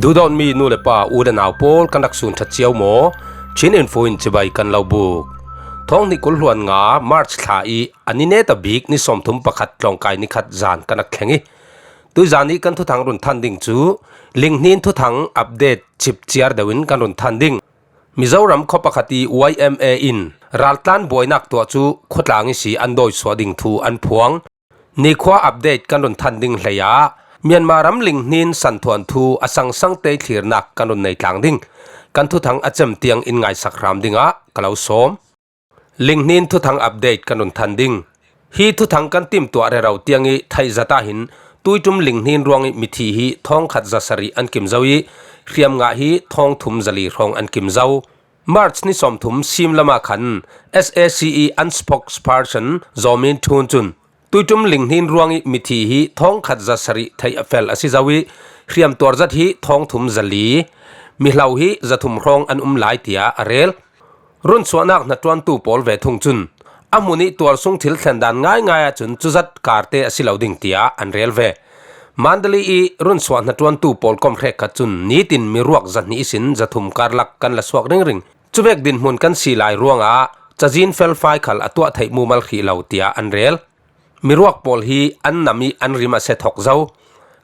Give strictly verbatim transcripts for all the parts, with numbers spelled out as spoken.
Duhdawtmi nu le pa, u le nau pawl, kan rak sun ṭha cio maw? Chin Info in cibai kan lo buk. Thawng hnih kul hluan nga March thla i a ni neta bik ni sawmthum pakhat tlawngkai ni khat zan kan rak thleng i, tuizan i kan thuthang run than ding cu linghnin thuthang update cip ciar deuh in kan run than ding. Mizoram khuapakhat i Y M A in raltlan buainak tuah cu khuatlang ihsi an dawisuah ding thu an phuang. Nikhua update kan run than ding hlei ah Myanmar ram linghnin santhuan thu a sangsang te thlirnak kan run nei tlang ding. Kan thuthang a cem tiang in ngaisak hram dingah ka lo sawm. Linghnin thuthang update kan run than ding. Hi thuthang kan timtuah rero tiang i theih zat ah hin tuiṭum linghnin ruang i mithi hi thawng khat za sarih an kim zo i hriamngah hi thawng thum za li hrawng an kim zo. March ni sawmthum sim lam ah khan S A C i an spokesperson Zaw Min Htun cun tuiṭum linghnin ruang i mithi hi thawng khat za sarih theih a fel a si zo i hriamtuar zat hi thawng thum za li, mihlo hi za thum hrawng an um lai tiah a rel. Runsuahnak hnaṭuantu pawl ve thung cun a hmun i tualsung thil thlendan ngaingai ahcun cuzat karte a si lo ding tiah an rel ve. Mandalay i runsuah hnaṭuantu pawl kom hrekkhat cun nitin miruak zahnih ihsin zathum karlak kan la suak ringring. Cuvek dinhmun kan si lai ruangah cazin felfai khal a tuah theih mumal hrih lo tiah an rel. Miruak pawl hi an nam i an rim a se thawk zo.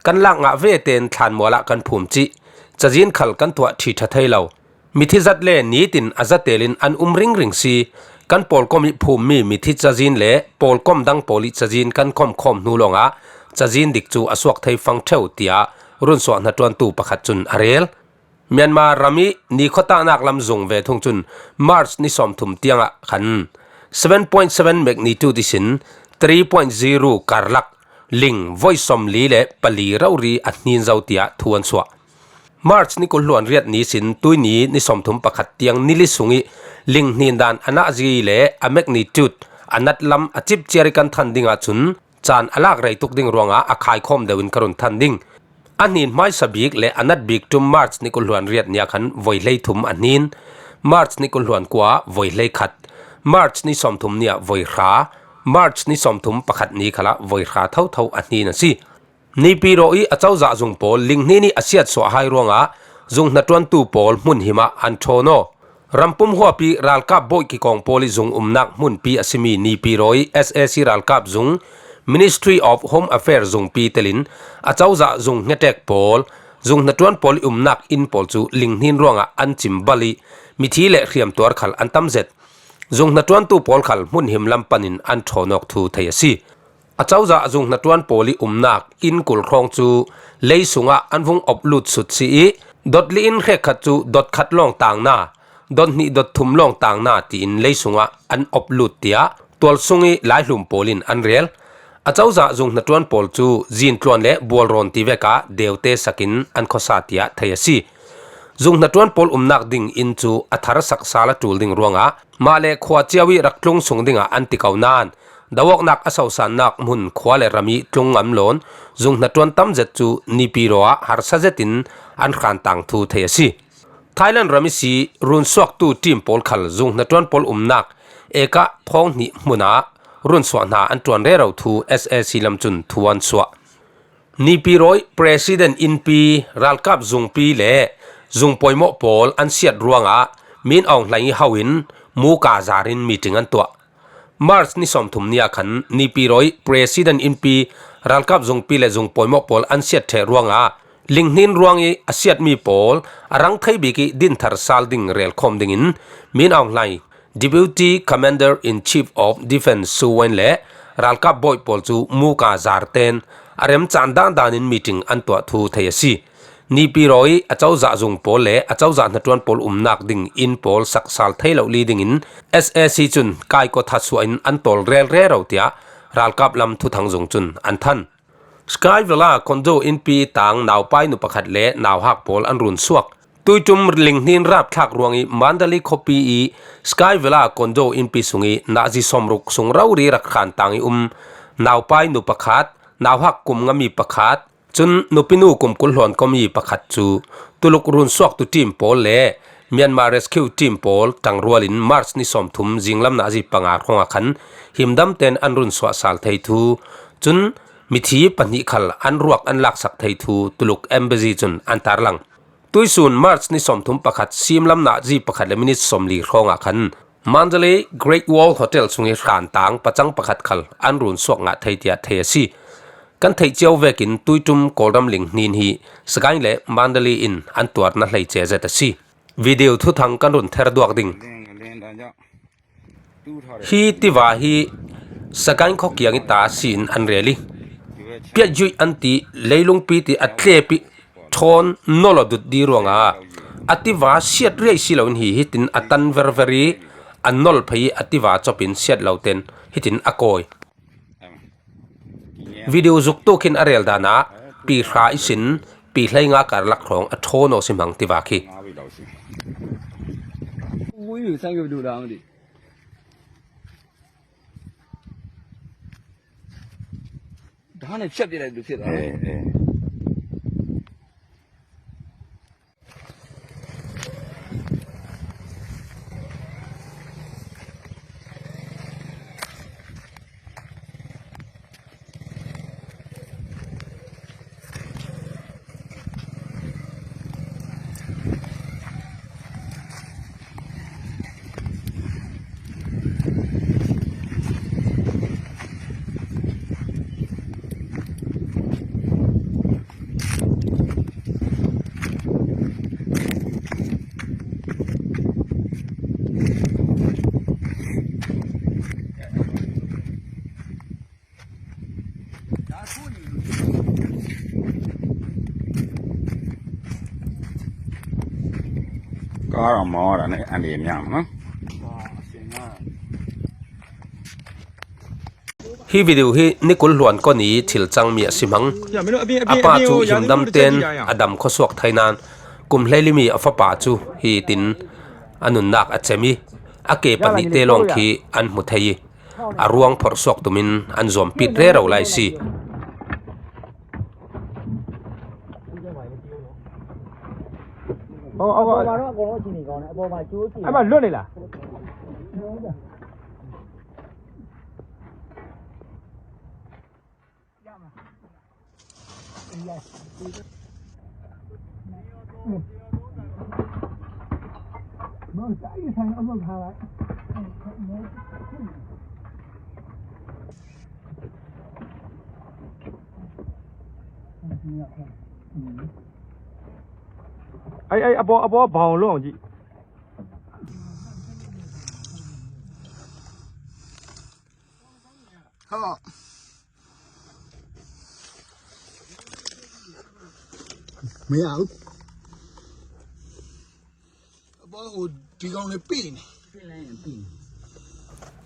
Kan lak ngah ve tein thlanmual ah kan phum cih. Cazin khal kan tuah ṭhiṭha thei lo. Mithi zat le nitin a zatel in an um ringring si. Kan pawlkom i phummi mithi cazin le pawlkom dang pawl i cazin kan khomkhawm hnu lawngah cazin dik cu a suak thei fang ṭheu, tiah runsuah hnaṭuantu pakhat cun a rel. Myanmar ram i ni khuatahnak lam zung ve thung cun March ni sawmthum tiangah khan seven point seven magnitude ihsin three point zero karlak ling voi sawmli le pali rori a hnin zo tiah thu an suah. March ni kul hluan riat ni sin tuini ni sawmthum pakhat tiang ni li sung i ling hnin dan a nahzi le a magnitude a nat lam a cip ciar i kan than ding ahcun caan a lak rei tuk ding ruangah a khaikhawm deuh in ka run than ding. A hnin hmaisa bik le a nat bik ṭum March ni kul hluan riat ni ah khan voi hlei thum a hnin. March ni kul hluan kua voi hlei khat. March ni sawmthum ni ah voi hra. March ni sawmthum pakhat ni khalah voi hra thotho a hnin a si. Nipiro i a cozah zung pawl linghnin i a siatsuah hai ruangah zung hnaṭuantu pawl hmun him ah an ṭhawn aw. Rampum huapi ralkap bawih kikawng pawl i zung umnak hmunpi a simi Nipiro i S A C ralkap zung, Ministry of Home Affairs zungpi telin a cozah zung hngetek pawl, zung hnaṭuan pawl i umnak inn pawl cu linghnin ruangah an cim bal i mithi le hriamtuar khal an tam zet. Zung hnaṭuantu pawl khal hmun him lam panin an ṭhawn awk thu thei a si. A cozah zung hnaṭuan pawl i umnak inn kul hrawng cu lei sungah an vung op lut sut si i, dot li in hrekkhat cu dot khat lawng tangna, dot hnih dot thum lawng tangna tiin lei sungah an op lut tiah tualsung i laihlum pawl in an rel. A cozah zung hnaṭuan pawl cu zintluan le bualrawn ti vekah deute sakin an khuasa tiah thei a si. Zung hnaṭuan pawl umnak ding inn cu a thar sak sal a ṭul ding ruangah mah le khua cio i rak tlung sung dingah an ti ko nain, do awknak a sosannak hmun khua le ram i tlung ngam lawn zung hnaṭuan tam zet cu Nipiro ah harsa zetin an hran tang thu thei a si. Thailand ram i si runsuaktu ṭim pawl khal zung hnaṭuan pawl umnak ekah thawng hnih hmun ah runsuah hna an ṭuan rero thu S A C lam cun thu an suah. Nipiro i President innpi, ralkap zungpi le zung poimawh pawl an siat ruangah Min Aung Hlaing i ho in muka zar in meeting an tuah. March ni sawmthum ni ah khan Nipiro i President innpi, ralkap zungpi le zung poimawh pawl an siat ṭheh ruangah linghnin ruang i a siatmi pawl a rang thei bik i dinthar sal ding relkhawm dingin Min Aung Hlaing, Deputy Commander in Chief of Defence Su Win le ralkap bawih pawl cu muka zar ten a rem caan dandan in meeting an tuah thu thei a si. Nipiro i a cozah zung pawl le a cozah hnaṭuan pawl umnak ding inn pawl sak sal thei lo li dingin S A C cun kaiko thasuah in an tawl rel rero tiah ralkap lam thuthang zung cun an than. Sky Villa condo innpi tang naupai nu pakhat le nauhak pawl an run suak. Tuiṭum linghnin rapthlak ruang i Mandalay khuapi i Sky Villa condo innpi sung i nazi sawmruk sung rori rak hran tang i um naupai nu pakhat, nauhak kum ngami pakhat, cun nupinu kum kul hluan komi pakhat cu Tuluk runsuaktu ṭim pawl le Myanmar Rescue Team pawl ṭangrual in March ni sawmthum zinglam nazi panga hrawngah khan himdam ten an run suah sal thei thu, cun mithi pahnih khal an ruak an laksak thei thu Tuluk Embassy cun an tarlang. Tuisun March ni sawmthum pakhat simlam nazi pakhat le minit sawmli hrawngah khan Mandalay Great Wall Hotel sung hi hrantang pachang pakhat khal an run suak ngah thei tiah thei a si. Kan theih ciau vekin tuitum Kawlram ling hnin hi Sagaing le Mandalay in an tuarna hleice zet a si. Video thuthang kan run ther duak ding. Hi tiva hi Sagaing khaw kiang i ta siin an rel i, piatzui an ti, leilungpi ti a tlep i, thawn nol a dut di ruanga a tiva siat riai si loin hi hitin a tan verver i, a nol phei i a tiva chopin siat lo ten hitin a kawi. Video zuk tukin a rel dana pi hra i sin, pi hleinga karlak hrawng a thawn aw si hmang tiva khi. Có rau mỏ rồi, anh em nhau nữa. Hi video hi ni kul hluan kaw ni thil chang mi a si hmang. A pa chu himdam ten a dam khawsuak thei nan kum hleili mi a fapa chu hi tin a nunnak a chem i, a ke pahnih te lawng khi an hmu thei i, a ruang phorh suak tumin an zuampit rero lai si. Ơ, ơ, ơ. Em mà lướt này là. Ai, ai, abo, abo, bao lo ji. Hello. Mày ảo. Abo, abo,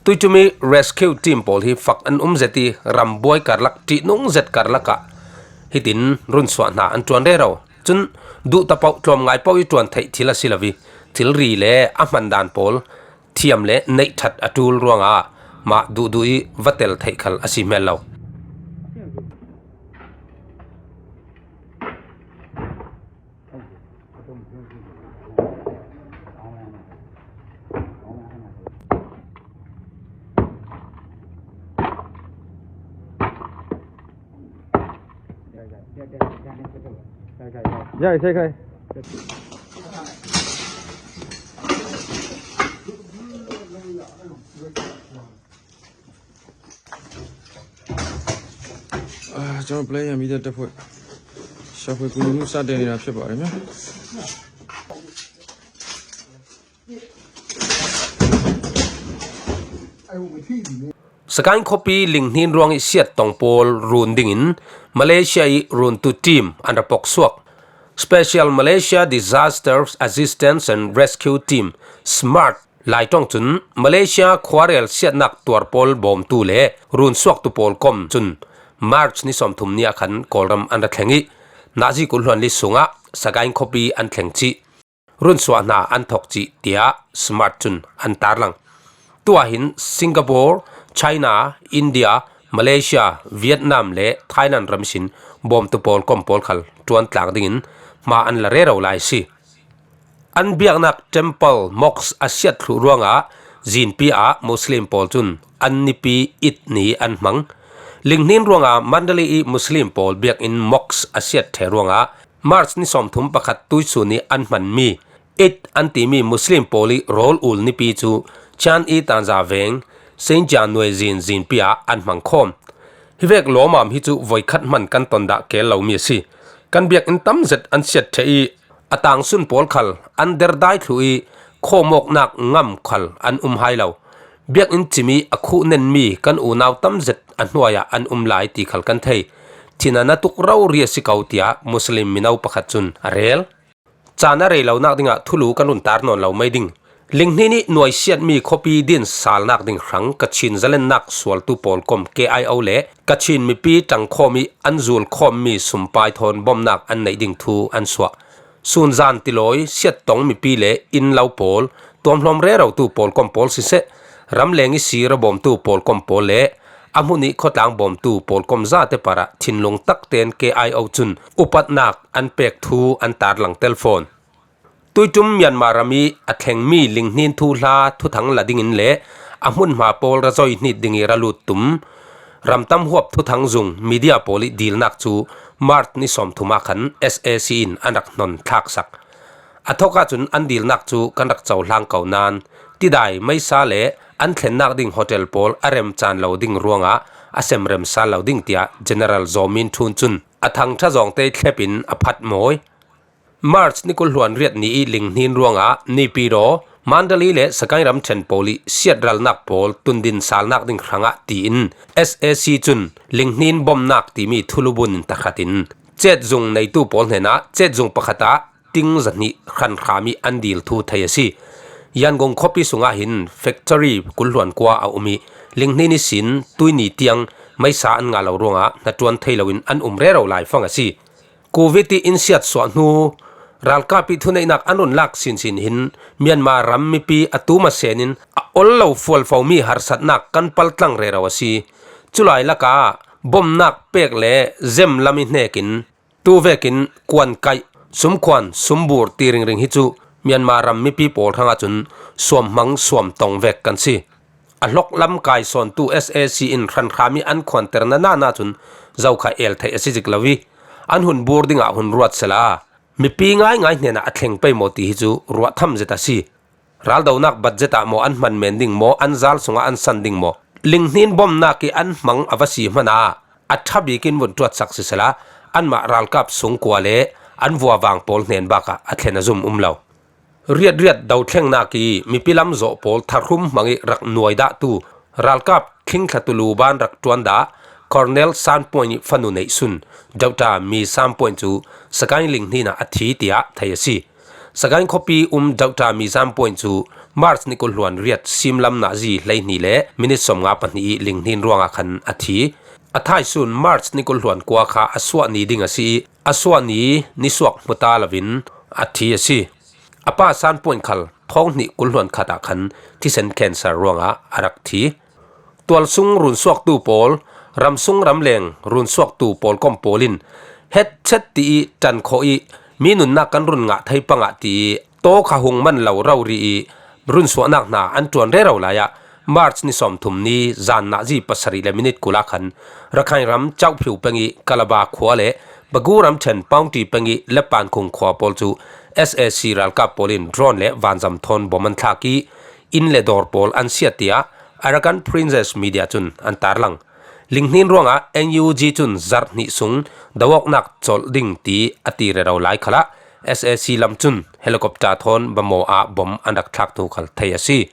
Tuitumi rescue team pawl hi fak an um zet i, rambuai karlak, ṭihnung zet karlakah hitin runsuah hna an ṭuan rero. Cun duh tapoh, tlawm ngai poh i ṭuan theih thil a si lo i, thilri le a hman dan pawl thiam le neih ṭhat a ṭul ruangah mah duhduh i va tel theih khal a si hmel lo. ။အာကျွန်တော် plan ရန်ပြီးတဲ့တပ်ဖွဲ့ရှာဖွေကူညီမှုစတင်နေတာဖြစ်ပါတယ်ဗျာ။ Sagaing khuapi linghnin ruang i siat tong pawl run dingin Malaysia i runtu team an ra pok suak. Special Malaysia Disaster Assistance and Rescue Team, SMART, Lai ṭong cun Malaysia khuarel siatnak tuar pawl bawmtu le runsuaktu pawl kom cun March ni sawmthum ni ah khan Kawlram an ra thleng i, nazi kul hluanli sungah Sagaing khuapi an thleng cih, runsuah hna an thawk cih, tiah SMART cun an tarlang. Tuah hin Singapore, China, India, Malaysia, Vietnam le Thailand ram sin bawmtu pawl kom pawl khal ṭuan tlang dingin hma an la rero lai a si. An biaknak temple, mosque a siat thluh ruangah zinpi ah Muslim pawl cun an nipi Eid ni an hmang. Linghnin ruangah Mandalay i Muslim pawl biakinn mosque a siat ṭheh ruangah March ni sawmthum pakhat tuisun ih an hmanmi Eid an timi Muslim pawl ih rawl ul nipi cu Chan i tanza veng Saint John nuai zin zinpi ah an hmang khawm. Hivek lawmam hi cu voikhat hman kan ton dah keel lomi a si. Kan biakinn tam zet an siat ṭheh ih a tangsun pawl khal an derdai thluh ih khawmawknak ngam khal an um hai lo. Biakinn cim ih a khuh nenmi kan unau tam zet a hnuai ah an um lai ti khal kan thei. Thin a na tuk rori a si ko, tiah Muslim mino pakhat cun a rel. Caan a rei lonak dingah thulu kan run tar nawn lo mai ding. Linghnin ih nuaisiatmi khuapi din salnak ding hrang Kachin zalennak sualtu pawlkom K I O le Kachin mipi ṭangkhawm ih an zul khawmmi sumpai thawn bomnak an neih ding thu an suah. Sunzan tilawi siattong mipi le innlo pawl, tuamhlawm rerotu pawlkom pawl siseh, ramleng ih sir a bawmtu pawlkom pawl le a hmun ih khawtlang bawmtu pawlkom zate parah thinlung taktein K I O cun upatnak an pek thu an tarlang tel fawn. Tuiṭum Myanmar ram ih a thlengmi linghnin thuhla thuthang la dingin le a hmunhma pawl ra zoi hnit ding ih ra lut tum ramtam huap thuthang zung media pawl ih dilnak cu March ni sawmthum ah khan S A C in an rak hnon thlaksak. A thawk ahcun an dilnak cu kan rak cohlang ko nain tidai meisa le an thlennak ding hotel pawl a rem caan lo ding ruangah a sem rem sal lo ding, tiah General Zaw Min Htun cun a thangṭha zawngte thlep in a phat mawi. March ni kul hluan riat ni ih linghnin ruangah Naypyidaw, Mandalay le Sagaing ramṭhen pawl ih siatralnak pawl tundin salnak ding hrangah tiin S A C cun linghnin bomnak timi thulu bun in tahratin cetzung neitu pawl hnenah cetzung pakhat ah ting zahnih hranhram ih an dil thu thei a si. Yangon khuapi sungah hin factory kul hluan kua a um ih linghnin ihsin tuini tiang meisa an ngah lo ruangah hnaṭuan thei loin an um rero laifang a si. Covid ih in siatsuah hnu ralkap ih thuneihnak an run lak sinsin hin Myanmar ram mipi atu masen in a ol lo fualfomi harsatnak kan paltlang rero a si. Culai lakah bomnak pek le zem lam ih hnekin tuvekin kuankaih, sumkhuan, sumbur ti ringring hi cu Myanmar ram mipi pawl hrangah cun suamhmang suamtong vek kan si. A hlok lam kaisawntu S A C in hranhram ih an khuanter nana cun zokha el theih a si zik lo ih an hun bur dingah hun ruat sehla mipi ngaingai hnenah a thleng pei maw ti hi cu ruah tham zet a si. Raldonak budget ah maw an hman men ding maw, an zal sungah an san ding maw, linghnin bomnak ih an hmang a va si hmanah a ṭha bikin vun ṭuatsak sisehla anmah ralkap sungkua le an vuavang pawl hnen bakah a thlen a zum um lo. Riatriat dothlengnak ih mipi lamzawh pawl thahrum hmang ih rak nuaidahtu ralkap thlingthlatu luban rak ṭuandah Colonel San Point ih fanu neihsun Doctor Mi San Point cu Sagaing linghnin ah a thi tiah thei a si. Sagaing khuapi um Doctor Mi San Point cu March ni kul hluan riat simlam nazi hleihnih le minit sawmnga pahnih ih linghnin ruangah khan a thi. A thaisun March ni kul hluan kua kha a suah ni ding a si ih a suah ni nisuak hmu ta loin a thi a si. A pa San Point khal thawng hnih kul hluan khat ah khan thisen cancer ruangah a rak thi. Tualsung runsuaktu pawl, ramsung ramleng runsuaktu pawlkom pawl in hetchet ti ih ṭan khawh ih mi nunnak kan run ngah thei pangah ti ih tawkha hung man lo rori ih runsuahnak hna an ṭuan rero lai ah March ni sawmthum ni zan nazi pasarih le minit kul ah khan Rakhine ram Kyaukphyu peng ih Kalaba khua le Bagu ramṭhen Paungti peng ih Lepankhung khua pawl cu S A C ralkap pawl in drone le vanzam thawn bom an thlak ih inn le dawr pawl an siat, tiah Arakan Princess Media cun an tarlang. Linghnin ruangah N U G cun zarh hnih sung do awknak colh ding ti a ti rero lai khalah S A C lam cun helicopter thawn bamaw ah bom an rak thlak thu khal thei a si.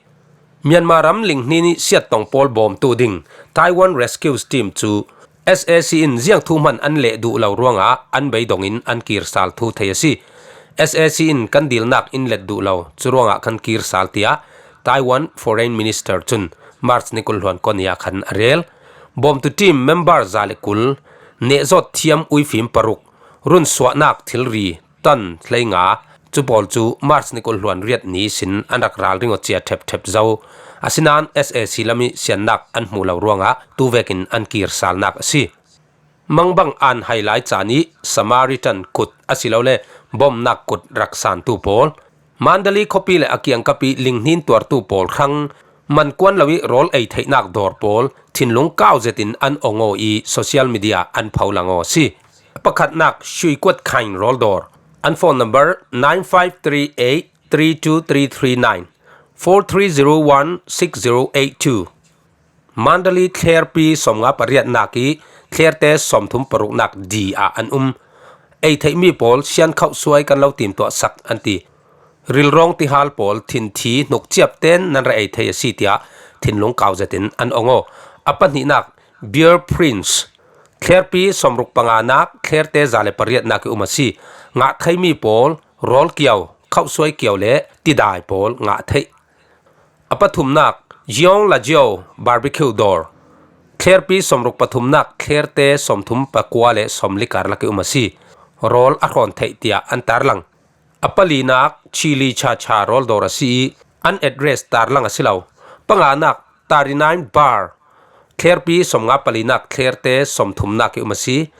Myanmar ram linghnin ih siattong pawl bawmtu ding Taiwan Rescue Team cu S A C in ziangthu hman an leh duh lo ruangah an beidong in an kir sal thu thei a si. S A C in kan dilnak in let duh lo, cu ruangah kan kir sal, tiah Taiwan Foreign Minister cun March ni kul hluan kua ni ah khan a rel. Bawmtu team member za le kul, nehzawt thiam uifim paruk, runsuahnak thilri tan hleinga, cu pawl cu March ni kul hluan riat ni sin an rak ralring aw cia ṭhepṭhep zo. Asinain S A C lam ih siannak an hmuh lo ruangah tuvekin an kir salnak a si. Mangbang an hai lai caan ih Samaritan kut asilole bomnak kut rak santu pawl, Mandalay khuapi le a kiangkap ih linghnin tuartu pawl hrang, man kuan lo ih rawl ei theihnak dawr pawl thinlung kau zetin an ong aw ih social media an pho lang aw a si. Pakhatnak Shuikuat Khain rawl dawr. An phone number nine five three eight three two three three nine, four three zero one six zero eight two. Mandalay thlerpi sawmnga pariatnak i thlerte sawmthum paruknak D ah an um. Ei theihmi pawl sian khauh suai kan lo timtuahsak an ti. Rilrawng tihal pawl thinthi hnuk ciapten nan ra ei thei a si tiah thinlung kau zetin an ong aw. A pahnihnak Bear Prince, thlerpi sawmruk panganak thlerte za le pariatnak i um a si. Ngah theimi pawl rawl kiau, khauh suai kiau le tidai pawl ngah theih. A pathumnak Yong La Jio Barbecue dawr, thlerpi sawmruk pathumnak thlerte sawmthum pakua le sawmli karlak i um a si. Rawl a hrawn theih tiah an tarlang. A palinak Chili Cha Cha rawl dawr a si i an address tarlang a si lo. Panganak Thirty-nine Bar, thlerpi sawmnga palinak thlerte sawmthumnak i um a si.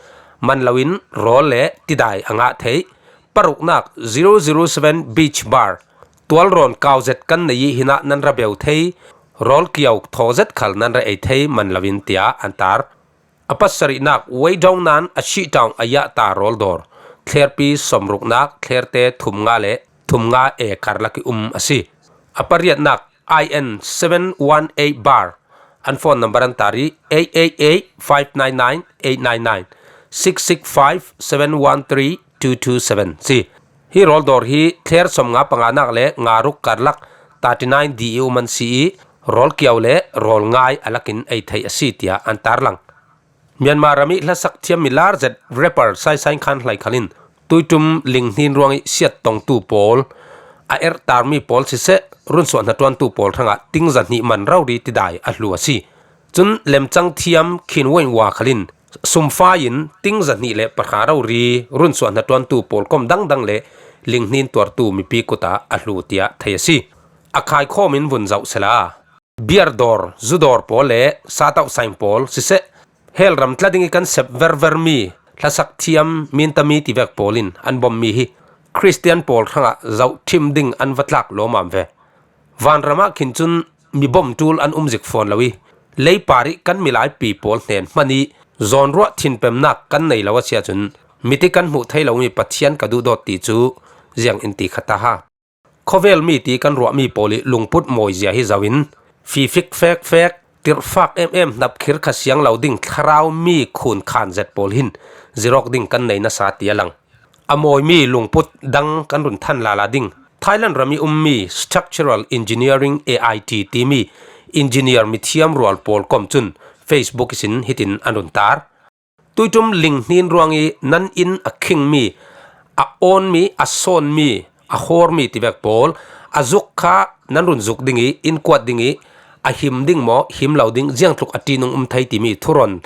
Man loin rawl le tidai a ngah theih. Paruknak zero zero seven Beach Bar, tualrawn kau zet kan nei i hinah nan ra beu thei. Rawl kiau thaw zet khal nan ra ei thei man loin tiah an tar. A pasarihnak Weidong Nan a Shihtaung a Yahta rawl dawr, thlerpi sawmruknak thlerte thumnga le thumnga e karlak i um a si. A pariatnak I N seven one eight Bar, an phone number an tar i eight eight eight five nine nine eight nine nine, six six five seven one three two two seven si. Hi rawl dawr hi thler sawmnga panganak le nga ruk karlak thirty-nine D i um an si i rawl kiau le rawl ngai a lakin ei theih a si tiah an tarlang. Myanmar ram i hlasak thiam mi lar zet rapper Sai Sai Khan Hlai Khal in tuitum linghnin ruang i siat tongtu pawl a erhtarmi pawl siseh, runsuah hnaṭuantu pawl hrangah ting zahnih man rori tidai a hlu a si. Cun lemcang thiam Khin Wayne Wa Khal in sumfai in ting zahnih le pahra rori runsuah hnaṭuantu pawlkom dangdang le linghnin tuartu mipi kutah a hlu tiah thei a si. A khaikhawm in vun zoh sela. Biar dawr, zu dawr pawl le satauh saing pawl siseh, hell ram tla ding i kan sep ververmi hlasak thiam Mintami tivek pawl in an bommi hi Khristian pawl hrangah zohṭhim ding an va tlak lawmam ve. Vanram ah khin cun mi bom ṭul an um zik fawn lo i, leipar i kan milaipi pawl hnen hman i zawnruah thinpemnak kan nei lo a si ahcun, mit i kan hmuh thei lomi Pathian ka duhdawt ti cu ziang in ti kha ta ha. Khawvel mi ti kan ruahmi pawl i lungput mawizia hi zoh in, fifik fekfek, tirhfak emem hnapkhir kha siang lo ding thlarau mi khun khan zet pawl hin zirawk ding kan nei nasa ti a lang. A mawimi lungput dang kan run than lala ding. Thailand ram i ummi Structural Engineering A I T timi engineer mithiam rual pawl kom cun Facebook ihsin hitin an run tar. Tuiṭum linghnin ruang i nan inn a khingmi, a awnmi, a sawnmi, a hawrmi tivek pawl a zuk kha nan run zuk ding i, innkuat ding i, a him ding maw, him lo ding, ziangtluk a ṭihnung um thei timi thuron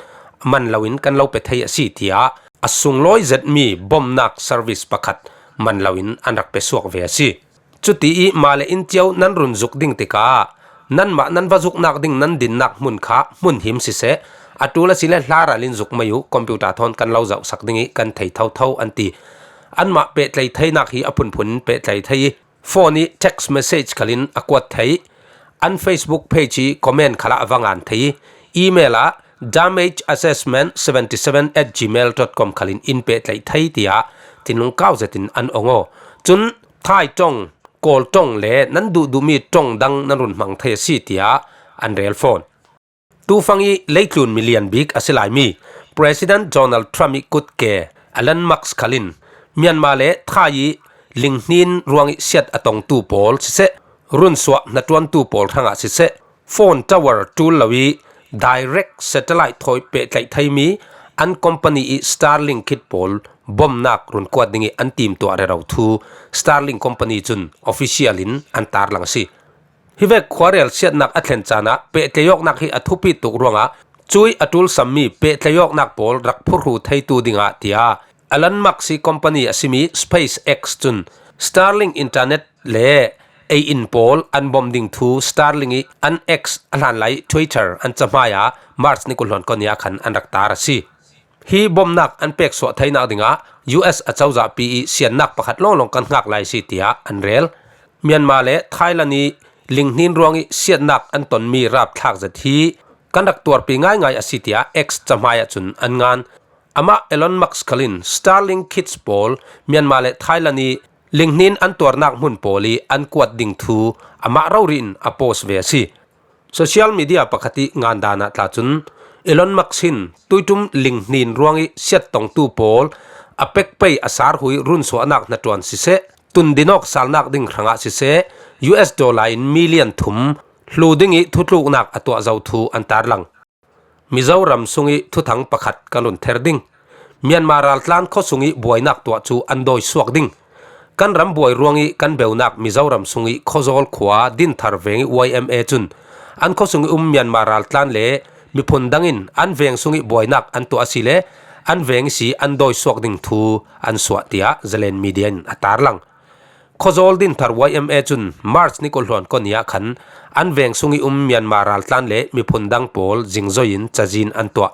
man loin kan lo pe thei a si, tiah a sunglawi zetmi bomnak service pakhat man loin an rak pe suak ve a si. Cuti i mah le inn cio nan run zuk ding tikah nanmah nan va zuknak ding nan dinnak hmun kha hmun him siseh, a ṭul a si le hla ral in zuk mai uh, computer thawn kan lo zohsak ding i kan thei thotho an ti. Anmah pehtlei theinak hi a phunphun in pehtlei thei i, phone i text message khal in a kuat thei. An Facebook page i comment khalah a va ngan thei i, email ah damage assessment seventy seven at gmail dot com khal in in pehtlaih thei, tiah thinlung kau zetin an ong aw. Cun Thai ṭong, Kawl ṭong le nan duhduhmi ṭong dang nan run hmang thei a si, tiah an rel fawn. Tufang i leitlun milian bik a si laimi President Donald Trump i kutke Elon Musk khal in Myanmar le Thai i linghnin ruang i siat a tongtu pawl siseh, runsuah hnaṭuantu pawl hrangah siseh, phone tower ṭul lo i direct satellite thawi pehtlaih theimi an company i Starlink kit pawl bomnak run kuat ding i an timtuah rero thu Starlink company cun official in an tarlang a si. Hivek khuarel siatnak a thlen caan ah pehtlaih awknak hi a thupi tuk ruangah cui a ṭulsammi pehtlaih awknak pawl rak phurhu theitu dingah, tiah Elon Musk i company a simi SpaceX cun Starlink internet le ei in pawl an bom ding thu Starlink i an X a hlan lai Twitter an cahmai ah March ni kul hluan kua ni ah khan an rak tar a si. Hi bomnak an peksuah theinak dingah U S a cozahpi i siannak pakhat lawnglawng kan hngak lai si, tiah an rel. Myanmar le Thailand i linghnin ruang i siatnak an tonmi rapthlak zet hi kan rak tuarpi ngaingai a si, tiah X cahmai ah cun an ngan. Amah Elon Musk khalin Starlink kits pawl Myanmar le Thailand i linghnin an tuarnak hmun pawl i an kuat ding thu amah rori in a post ve a si. Social media pakhat i ngandan ah tla cun Elon Musk hin tuitum linghnin ruang i siattongtu pawl a pekpei a sarhui runsuahnak hnaṭuan siseh, tundinawk salnak ding hrangah siseh, U S dollar in million thum hlu ding i thutluknak a tuah zo thu an tarlang. Mizoram sung i thuthang pakhat kan run ther ding. Myanmar raltlan khuasung i buainak tuah cu an dawi suak ding. Kan ram buai ruang i kan beunak Mizoram sung i Khawzawl khua dinthar veng i Y M A cun an khuasung i um Myanmar raltlan le miphun dang in an veng sung i buainak an tuah a si le an veng i si an dawi suak ding thu an suah, tiah Zalen Media in a tarlang. Khawzawl dinthar Y M A cun March ni kul hluan kua ni ah khan an veng sung i um Myanmar raltlan le miphun dang pawl zingzoi in cazin an tuah.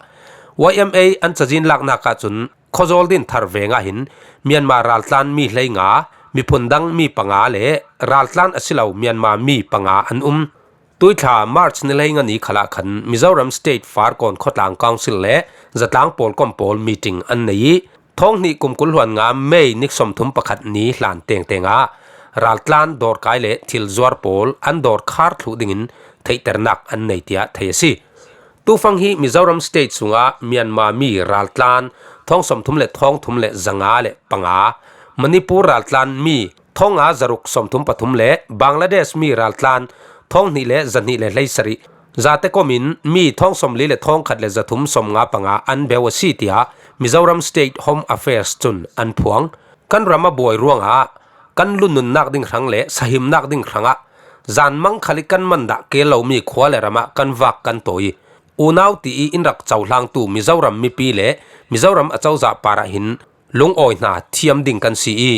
Y M A an cazin laknak ahcun Khawzawl dinthar veng ah hin Myanmar raltlan mi hleinga, miphun dang mi panga le raltlan a si lo Myanmar mi panga an um. Tuithla March ni hleinga ni khalah khan Mizoram State Farkawn Khawtlang Council le zatlang pawlkom pawl meeting an nei i, thawng hnih kum kul hluan nga May ni sawmthum pakhat ni hlan tengteng ah raltlan dawrkai le thilzuar pawl an dawrkhar thluh dingin theihternak an nei, tiah thei a si. Tufang hi Mizoram State sungah Myanmar mi raltlan thawng sawmthum le thawng thum le zanga le panga, Manipur raltlan mi thawng nga zaruk sawmthum pathum le Bangladesh mi raltlan thawng hnih le zahnih le hleisarih, zate kom in mi thawng sawmli le thawng khat le zathum sawmnga panga an beu a si, tiah Mizoram State Home Affairs cun an phuang. Kan ram a buai ruangah kan lunnunnak ding hrang le sahimnak ding hrangah zanmang khal i kan man dah keel lomi khua le ram ah kan vak kan tawi i, unau ti i in rak cohlangtu Mizoram mipi le Mizoram acozah parah hin lungawi hna thiam ding kan si i,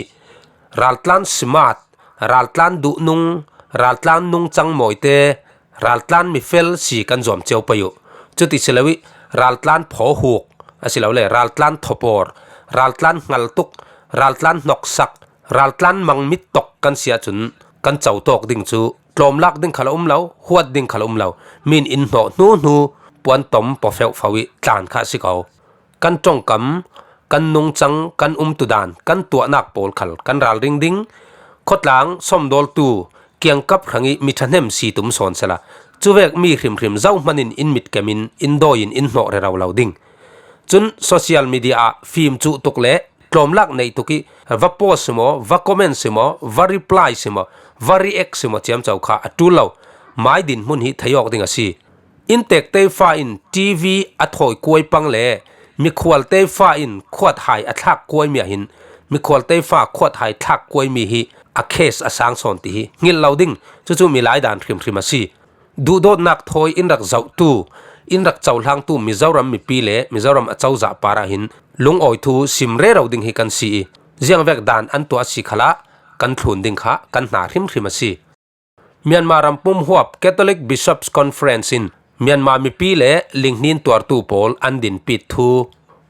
raltlan smart, raltlan duhnung, raltlan nungcang mawite, raltlan mifel si kan zuam cio pei uh. Cuti si lo i, raltlan phawhuk, asilole raltlan thawpawr, raltlan hngaltuk, raltlan hnoksak, raltlan mangmit tawk kan si ahcun kan cotawk ding cu tlawmlak ding khal a um lo, huat ding khal a um lo, min in hnawh hnu hnu puan tom pawfeuhfo i tlan kha a si ko. Kan ṭongkam, kan nungcang, kan umtudan, kan tuahnak pawl khal kan ralring ding. Khawtlang sawmdawltu kiangkap hrang i mi ṭhahnem si tum sawn sehla, cuvek mi hrimhrim zohman in in mitkem in in dawi in in hnawh rero lo ding. Cun social media ah fim cuh tuk le tlawmlak neih tuk i va post si maw, va comment si maw, va reply si maw, va react si maw ciamco kha a ṭul lo. Mai dinhmun hi thei awk ding a si. Inntek tefa in T V a thawi kuai pang le mikhual tefa in khuat hai a thlak kuaimi ah hin mikhual tefa khuat hai thlak kuaimi hi a case a sang sawn ti hi hngilh lo ding. Cucu milai dan hrimhrim a si. Duhdawtnak thawi in rak zohtu, in rak cohlangtu Mizoram mipi le Mizoram acozah parah hin lungawi thu sim rero ding hi kan si i, ziangvek dan an tuah a si khalah kan thlun ding kha kan hna hrimhrim a si. Myanmar ram pumhuap Catholic Bishops Conference in Myanmar mipi le linghnin tuartu pawl an dinpit thu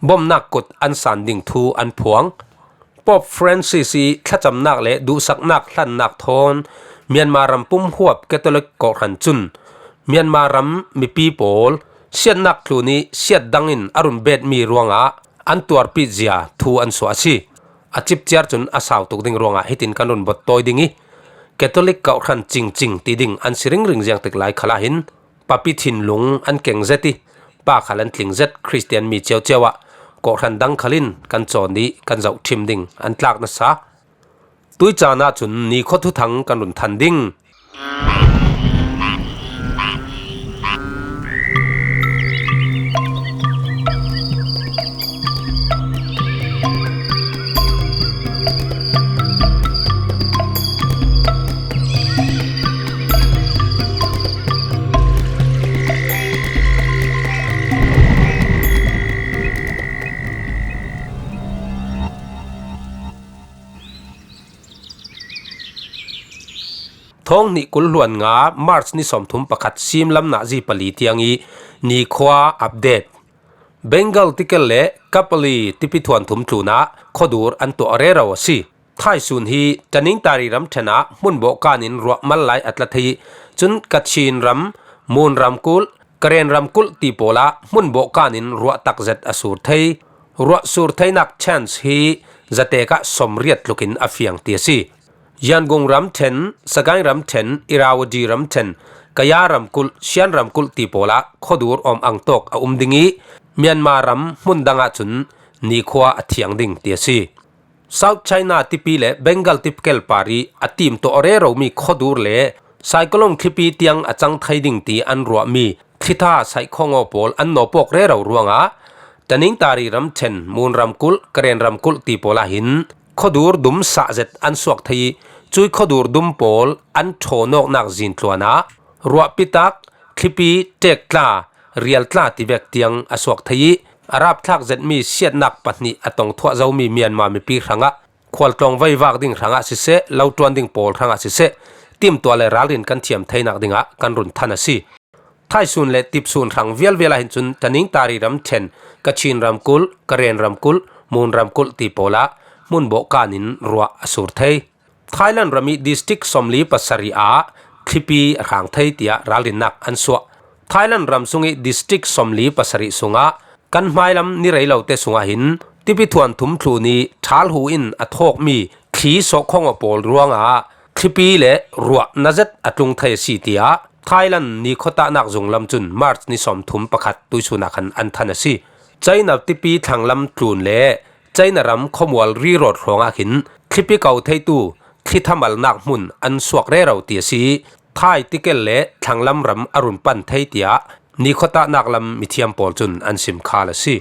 bawmhnak kut an san ding thu an phuang. Pope Francis i thlacamnak le duhsaknak hlannak thawn Myanmar ram pumhuap Catholic kawhhran cun Myanmar ram mipi pawl siatnak tlun i siat dang in a run betmi ruangah an tuarpit zia thu an suah a si. A cipciar cun a sau tuk ding ruangah hitin kan run bot tawi ding i, Catholic kawhhran cingcing ti ding an si ringring ziangtik lai khalah hin papi thinlung an keng zet i, pa khal an tling zet Khristian mi ciocio ah kawhhran dang khal in kan cawn i kan zohṭhim ding an tlak nasa. Tui caan ahcun nikhua thuthang kan run than ding. Thawng hnih kul hluan nga March ni sawmthum pakhat simlam nazi pali tiang i nikhua update. Bengal tikel le Kapali tipi thuanthum tlunah khuadur an tuah rero a si. Thaisun hi Taningtari ramṭhen ah hmun bawhkan in ruah mal lai a tla thei i, cun Kachin ram, Mun ramkulh, Karen ramkulh ti pawl ah hmun bawhkan in ruah takzet a sur thei. Ruah sur theinak chance hi zatek ah sawmriat tlukin a fiang ti a si. Yangon ramṭhen, Sagaing ramṭhen, Irrawaddy ramṭhen, Kayah ramkulh, Shan ramkulh ti pawl ah khuadur awm ang tawk a um ding ih, Myanmar ram hmun dang ahcun nikhua a thiang ding ti a si. South China tipi le Bengal tipikel par ih a timtuah reromi khuadur le cyclone thlipi tiang a cang thei ding ti an ruahmi thlitha saihkhawng aw pawl an nawpawk rero ruangah Taningtari ramṭhen, Mon ramkulh, Karen ramkulh ti pawl ah hin khuadur dum sah zet an suak thei ih, cui khuadur dum pawl an ṭhawn awknak zintluan ah ruahpi tak thlipi ṭektla, rialtla tivek tiang a suak thei ih, a rapthlak zetmi siatnak pahnih a tong thuah zomi Myanmar mipi hrangah khualtlawng veivak ding hrangah siseh, lo ṭuan ding pawl hrangah siseh, timtuah le ralrin kan thiam theinak dingah kan run than a si. Thaisun le Tipsun hrang vialvial ah hin cun Taningtari ramṭhen, Kachin ramkulh, Karen ramkulh, Mon ramkulh ti pawl ah hmun bawhkan in ruah a sur thei. Thailand ram ih district sawmli pasarih ah thlipi a hrang thei tiah ralrinnak an suah. Thailand ram sung ih district sawmli pasarih sungah kan hmailam ni rei lote sungah hin tipi thuanthum thlun ih ṭhalhu in a thawkmi thli sawhkhawng aw pawl ruangah thlipi le ruah na zet a tlung thei a si, tiah Thailand ni khuatahnak zunglam cun March ni sawmthum pakhat tuisun ah khan an than a si. China tipi thlanglam tlun le China ram khuamual rirawt hrawngah khin thlipi ko theitu thli thamalnak hmun an suak rero ti a si. Thai tikel le thlanglam ram a run pan thei tiah ni khuatahnak lam mithiam pawl cun an sim khal a si.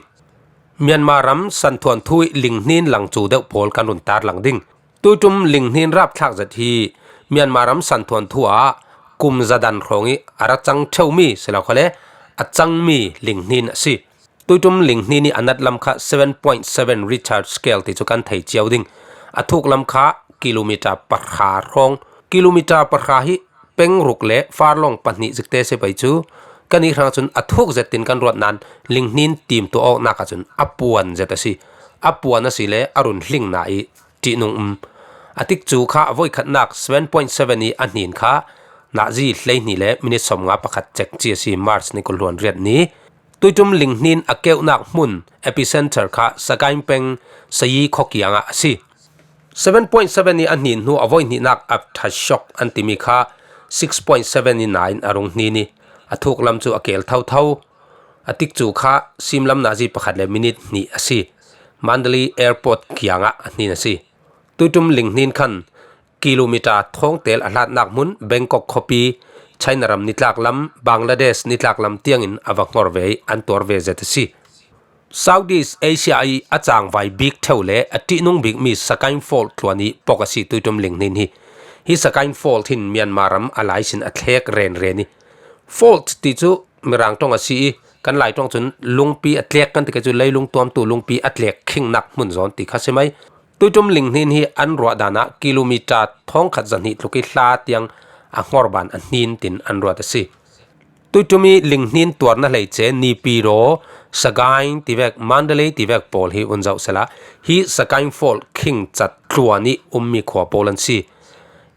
Myanmar ram santhuanthu ih linghnin langcu deuh pawl kan run tarlang ding. Tuiṭum linghnin rapthlak zet hi Myanmar ram santhuanthu ah kum zadan hrawng ih a ra cang ṭheumi si lo khawle a cangmi linghnin a si. Tuiṭum linghnin ih a natlam kha seven point seven Richter scale ti cu kan thei cio ding. A thuklam kha kilometer pahra hrawng, kilometer pahra hi peng ruk le farlawng pahnih zikte si pei cu, kannih hrang cun a thuk zet tin kan ruat nain linghnin timtuah awknak ahcun a puan zet a si. A puan a si le a run hling nain ṭihnung um. A tikcu kha a voikhatnak seven point seven ih a hnin kha nazi hleihnih le minit sawmnga pakhat cek ci a si, March ni kul hluan riat ni. Tuiṭum linghnin a keuhnak hmun, epicenter kha Sagaing peng Sayi khua kiangah a si. Seven point seven ih a hnin hnu a voihnihnak aftershock an timi kha six point seven ih nain a rung hnin ih a thuklam cu a keel thotho. A tikcu kha simlam nazi pakhat le minit hnih a si. Mandalay Airport kiangah a hnin a si. Tuiṭum linghnin khan kilometer thawngtel a hlatnak hmun Bangkok khuapi, China ram nitlaklam, Bangladesh nitlaklam tiangin a va hnor ve ih an tuar ve zet a si. Southeast Asia ih a cangvai bik ṭheu le a ṭihnung bikmi Sagaing Fault tluan ih pok a si tuiṭum linghnin hi. Hi Sagaing Fault hin Myanmar ram a laisin a thlek renren ih fault ti cu Mirang ṭong a si ih kan Lai ṭong cun lungpi a tlek kan ti, kei cu leilung tuamtu lungpi a tlek khingnak hmun zawn ti kha si mai. Tuiṭum linghnin hi an ruah dan ah kilometer thawngkhat zahnih tluk ih hla tiang a hnor ban a hnin tin an ruat a si. Tuiṭum ih linghnin tuarna hleice Naypyidaw, Sagaing tivek, Mandalay tivek pawl hi un zoh sehla, hi Sagaing Fault khingcat tluan ih ummi khua pawl an si.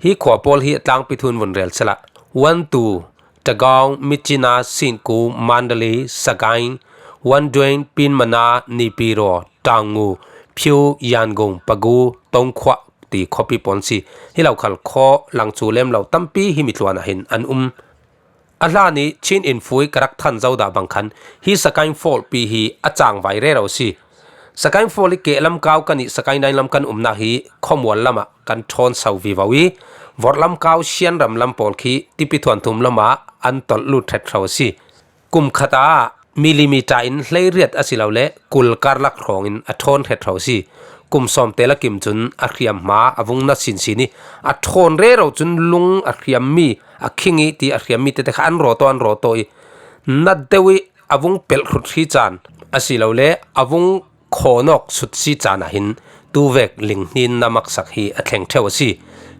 Hi khua pawl hi a tlangpi thu in vun rel sehla, Wantu, Tagaung, Myitkyina, Sinku, Mandalay, Sagaing, Wanduain, Pyinmana, Naypyidaw, Taungu, Phyu, Yangon, Pegu, Tongkhwah ti khuapi pawl an si. Hi lo khal khaw langcu lem lo tampi hi mitluan ah hin an um. A hlan ih Chin Info ih ka rak than zo dah bang khan hi Sagaing Fault pi hi a cangvai rero a si. Sagaing Fault ih kehlam kau kan ih Sagaing dainglam kan umnak hi khuamual lamah kan ṭhawn so vivo ih vorhlam kau Shan ram lam pawl khi tipi thuanthum lamah an tolh lut hret hro a si. Kum khat ah millimeter in hleiriat a si lo le kul karlak hrawngin a ṭhawn hret hro a si. Kum sawmte lakim cun a hriamhma a vung na sinsin ih a ṭhawn rero cun lung a hriammi, a khing ih ti a hriammi tete kha an rawt aw, an rawt aw ih nat deuh ih a vung pelh hrut hri caan a si lo le a vung khawnawk sutsi caan ah hin tuvek linghnin na maksak hi a thleng ṭheu a si.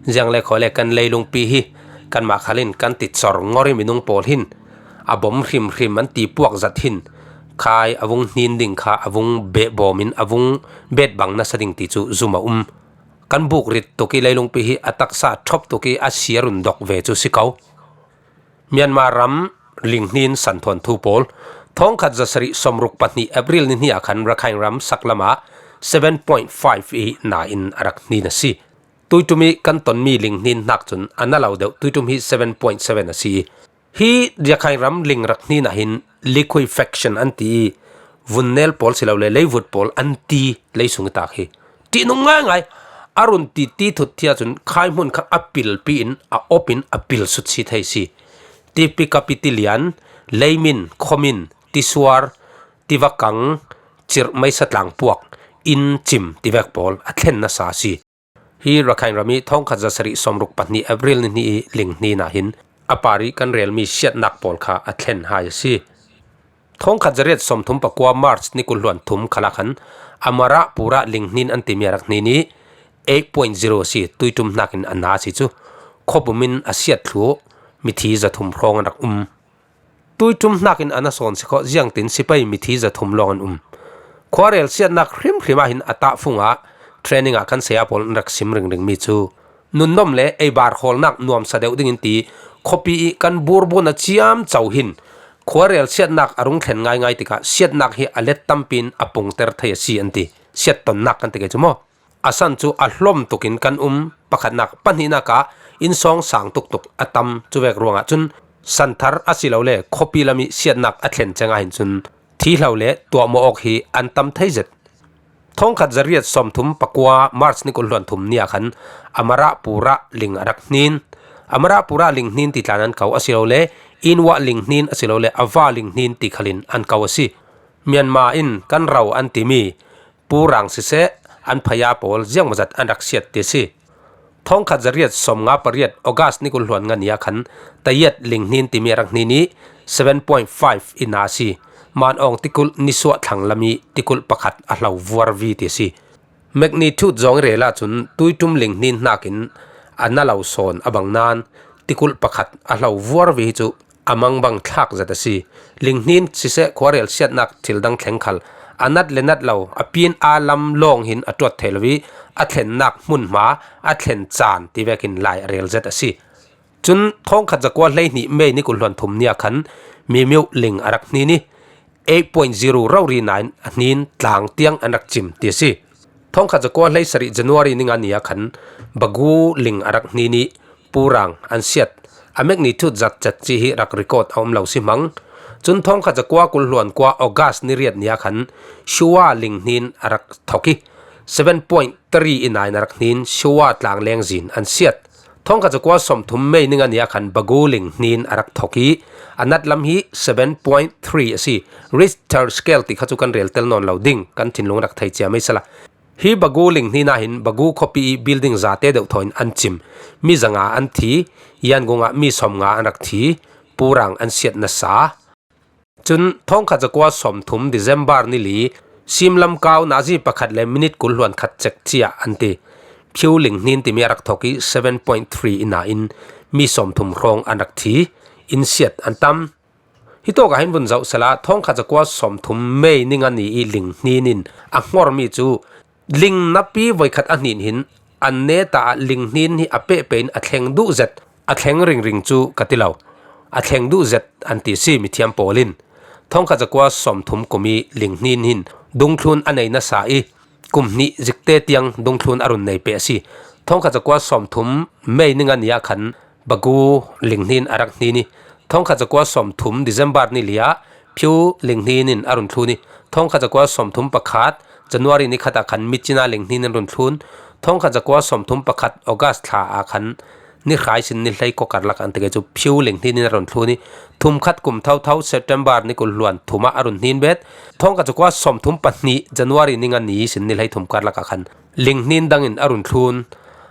Ziang le khaw le kan leilungpi hi kanmah khal in kan titsor ngor ih minung pawl hin a bom hrimhrim an ti puak zat hin khai a vung hnin ding kha a vung behbawm in a vung bet bang nasa ding ti cu zum a um. Kan buk rit tuk ih leilungpi hi a taksa ṭhop tuk ih a si a run dok ve cu si ko. Myanmar ram linghnin santhuanthu pawl, Thawngkhat zasarih sawmruk pahnih April ni hni ah khan Rakhine ram saklam ah seven point five i na in a rak hnin a si. Tuiṭum i kan tonmi linghnin hnak cun a na lo deuh, tuiṭum hi seven point seven a si. Hi Rakhine ram ling rak hnin ah hin liquefaction an ti i, vunnel pawl si lo le leivut pawl an ti lei sung i tak hi. Ṭihnung ngaingai a run ti ti thut thia cun khaihmun kha a pilpi in a op in a pil sut si thei si. Tipi kapi tilian, leimin, khomin, tisuar, tivakang, cirh meisa tlangpuak, in cim tivek pawl a thlen nasa a si. Hi Rakhine ram i thawngkhat zasarih sawmruk pahnih April ni hni i linghnin ah hin a par i kan relmi siatnak pawl kha a thlen hai a si. Thawngkhat zariat sawmthum pakua March ni kul hluan thum khalah khan Amara Pura linghnin an timi a rak hnin i eight point zero a si, tuiṭum hnakin a na a si cu. Khuapum in a siat thlu mithi zathum hrawng an rak um. Tuiṭum hnakin a na sawn si khawh, ziangtin sipai mithi zathum lawng an um. Khuarel siatnak hrimhrim ah hin a tahfung ah training ah kan saya pawl an rak sim ringringmi cu nunnom le ei bar hawlnak nuamsa deuh dingin ti khuapi i kan burbun a ciamco hin khuarel siatnak a rung thlen ngaingai tikah siatnak hi a let tampi in a pungter thei a si an ti. Siat tonnak kan ti kei cu maw? A san cu a hlawm tukin kan um, pakhatnak, pahnihnak ah innsawng sang tuktuk a tam, cuvek ruangah cun santhar a si lo le khuapi lam i siatnak a thlen ceng ah hin cun thihlo le tuahmawh awk hi an tam thei zet. Thawngkhat zariat sawmthum pakua March ni kul hluan thum ni ah khan Amara Pura ling a rak hnin. Amara Pura linghnin ti tla in an ko a si lo le Inwa linghnin a si lo le Ava linghnin ti khalin an ko a si. Myanmar in kan ro an timi Purang siseh, an phaya pawl ziangmawzat an rak siat ti a si. Thawngkhat zariat sawmnga pariat August ni kul hluan nga ni ah khan Tayat linghnin timi a rak hnin i seven point five i na a si. Manawng tikulh nisuah thlang lam i tikulh pakhat a hlo vuarvi ti a si. Magnitude zawng i rel ahcun tuiṭum linghnin hnakin a na lo sawn a bang nain tikulh pakhat a hlo vuarvi hi cu a mangbang thlak zet a si. Linghnin siseh khuarel siatnak thil dang thleng khal a nat le nat lo, a pin aa lam lawng hin a ṭuat thei lo i a thlennak hmunhma, a thlen caan ti vekin lai a rel zet a si. Cun thawngkhat zakua hleihnih May ni kul hluan thum ni ah khan Mimiuh ling a rak hnin i eight point zero rori nain a hnin tlang tiang an rak cim ti a si. Thawngkhat zakua hleisarih January ni nga ni ah khan Bagu ling a rak hnin i Purang an siat. A magnitude zat cet ci hi rak record a um lo si hmang. Cun thawngkhat zakua kul hluan kua August ni riat ni ah khan Shuwa ling hnin a rak thok i seven point three i nain a rak hnin Shuwa tlang lengzin an siat. Thawngkhat zakua sawmthum May ni nga ni ah khan Bagu ling hnin a rak thok i a nat lam hi seven point three a si. Richter scale ti kha cu kan rel tel nawn lo ding, kan thinlung rak thei cia mai sala. Hi Bagu ling hnin ah hin Bagu khuapi i building zate deuh thawin an cim. Mi zanga an thi, Yangon ah mi sawmnga an rak thi, Purang an siat nasa. Cun thawngkhat zakua sawmthum December ni li, simlam kau nazi pakhat le minute kul hluan khat cek cia an ti. Phiu ling hnin timi a rak thok i seven point three i nain mi sawmthum hrawng an rak thi, in siat an tam. Hitawk ah hin vun zoh sala, thawngkhat zakua sawmthum May ni nga ni i ling hnin in a hngormi cu ling napi voikhat a hnin hin an neta ah ling hnin hi a pehpeh in a thleng duh zet, a thleng ringring cu ka ti lo. A thleng duh zet an ti si mithiam pawl in. Thawngkhat zakua sawmthum kum i ling hnin hin dungthlun a nei nasa i kum hnih zikte tiang dungthlun a run nei peh a si. Thawngkhat zakua sawmthum May ni nga ni ah khan Bagu ling hnin a rak hnin i, thawngkhat zakua sawmthum December ni li ah Phiu ling hnin in a run thlun i, thawngkhat zakua sawmthum pakhat January ni khat ah khan Micina ling hnin in a run thlun, thawngkhat zakua sawmthum pakhat August thla ah khan ni hrai sin ni hlei kua karlak ah an ti kei cu Phiu ling hnin in a run thlun i, thumkhat kum thotho September ni kul hluan thum ah a run hnin bet, thawngkhat zakua sawmthum pahnih January ni nga ni sin ni hlei thum karlak ah khan ling hnin dang in a run thlun.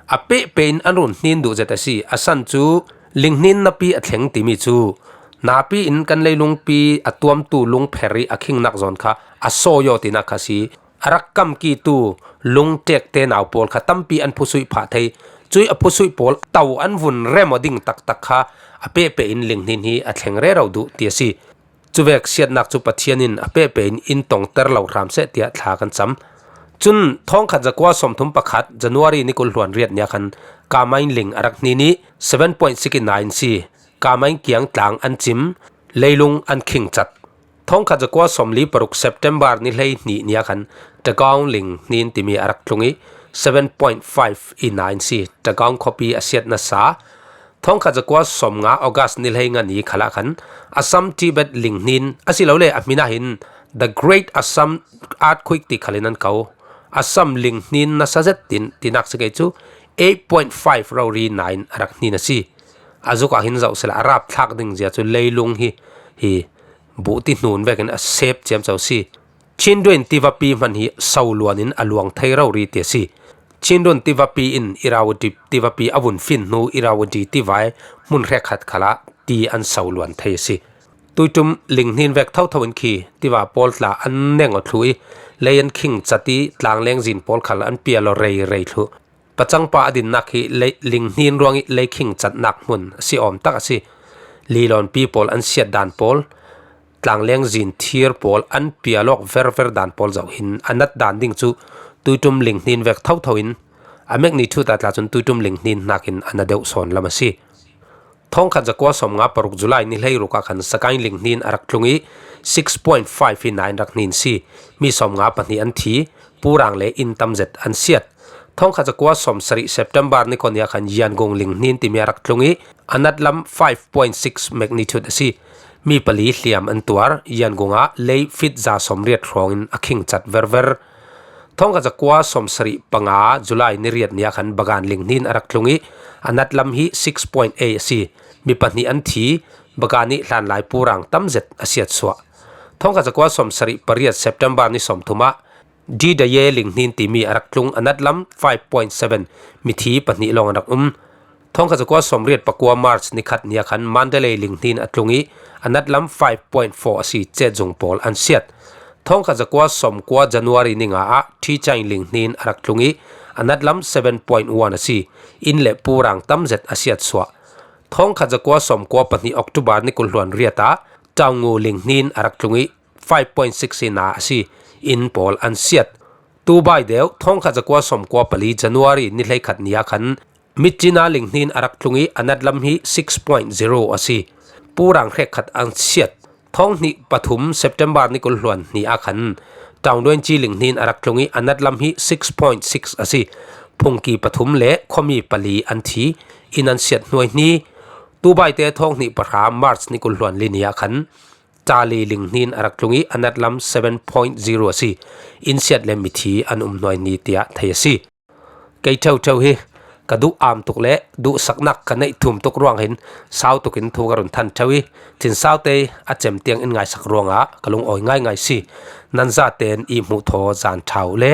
A pehpeh in an run hnin duh zet a si. A san cu ling hnin napi a thleng timi cu napi in kan leilungpi a tuamtu lungpher i a khingnak zawn kha a sawi aw tinak kha si. A rak kamkitu lungṭekte nau pawl kha tampi an phusuih phah thei. Cui a phusuih pawl to an vun rem aw ding taktak kha a pehpeh in ling hnin hi a thleng rero duh ti a si. Cuvek siatnak cu Pathian in a pehpeh in in tongter lo hram seh tiah thla kan cam. Cun thawngkhat zakua sawmthum pakhat January ni kul hluan riat ni ah khan Kamain ling a rak hnin i seven point six nine si. Kamain kiang tlang an cim, leilung an khingcat. Thongkhat zakua sawmli paruk September ni hlei hnih ni a khan Tagaung ling hnin timi a rak tlung i seven point five i na in si. Tagaung khuapi a siat nasa thongkhat zakua sawmnga August ni hlei nga ni khalah khan Assam Tibet ling hnin a si lo le a hmin ah hin The Great Assam Earthquake ti khalin an ko. Assam ling hnin nasa zet tin tinak si kei chu eight point five rori na in a rak hnin a si. A zuk ah hin zoh sela a rap thlak ding zia chu leilung hi hi buh ti hnun vekin a sep ciamco si. Chindwin tivapi hman hi so luan in a luang thei rori ti a si. Chindwin tivapi in Irrawaddy tivapi a vun fin hnu Irrawaddy tivai hmun hrekkhat khalah ti an so luan thei a si. Tuitum ling hnin vek thotho in khi tiva pawl tla an neng aw thlu i lei an khing chat i tlangleng zin pawl khal an pial aw rei rei thlu. Pachangpa a dinnak hi lei, ling hnin ruang i lei khing chatnak hmun a si awm tak a si. Lilawnpi pawl an siat dan pawl, tlangleng zin thir pawl an pial awk verver dan pawl zoh hin a nat dan ding cu tuitum ling hnin vek thotho in a magnitude a tla cun tuitum ling hnin hnakin a na deuh sawn lam a si. Thongkhat zakua sawmnga paruk July ni hleiruk ah khan Sagaing ling hnin a rak tlung i six point five hi na in rak hnin si. Mi sawmnga pahnih an thi, purang le inn tam zet an siat. Thongkhat zakua sawmsarih September ni kua ni a khan Yangon ling hnin timi a rak tlung i a nat lam five point six magnitude a si. Mi pali hliam an tuar, Yangon ah lei fit za sawmriat hrawngin a khing chat verver. Thongkhat zakua sawmsarih panga July ni riat ni a khan Bagan ling hnin a rak tlung i a nat lam hi six point eight a si. Mi pahnih an thi, Bagan i hlanlai purang tam zet a siat suah. Thongkhat zakua sawmsarih pariat September ni sawmthum ah Didaye ling hnin timi a rak tlung, a nat lam five point seven, mithi pahnih lawng a rak um. Thongkhat zakua sawmriat pakua March ni khat ni a khan Mandalay ling hnin a tlung i a nat lam five point four a si, chet zung pawl an siat. Thongkhat zakua sawmkua January ni nga ah Thichaing ling hnin a rak tlung i a nat lam seven point one a si, inn le purang tam zet a siat suah. Thongkhat zakua sawmkua pahnih October ni kul hluan riat ah Taungu ling hnin a rak tlung i five point six hi na a si, inn pawl an siat. Tubai deuh thongkhat zakua sawmkua pali January ni hleikhat ni a khan Mitchina ling hnin a rak tlung i a nat lam hi six point zero a si. Purang hrekkhat an siat. Thonghnih pathum September ni kul hluan hnih a khan Taungdwenchi ling hnin a rak tlung i a nat lam hi six point six a si. Phungki pathum le khuami pali an thi, inn an siat hnuai hni. Tubaite thonghnih pahra March ni kul hluan li ni a khan Charlie ling hnin a rak tlung i a nat lam seven point zero a si. Inn siat le mithi an um hnuai hni tiah thei a si. Kei ṭheuṭheu hi ka duh am tuk le duhsaknak ka neih thum tuk ruang hin sau tukin thu ka run than ṭheu i, Chin Saute a cem tiang in ngaisak ruangah ka lungawi ngaingai si. Nan zaten i hmuh thaw zan ṭha uh le.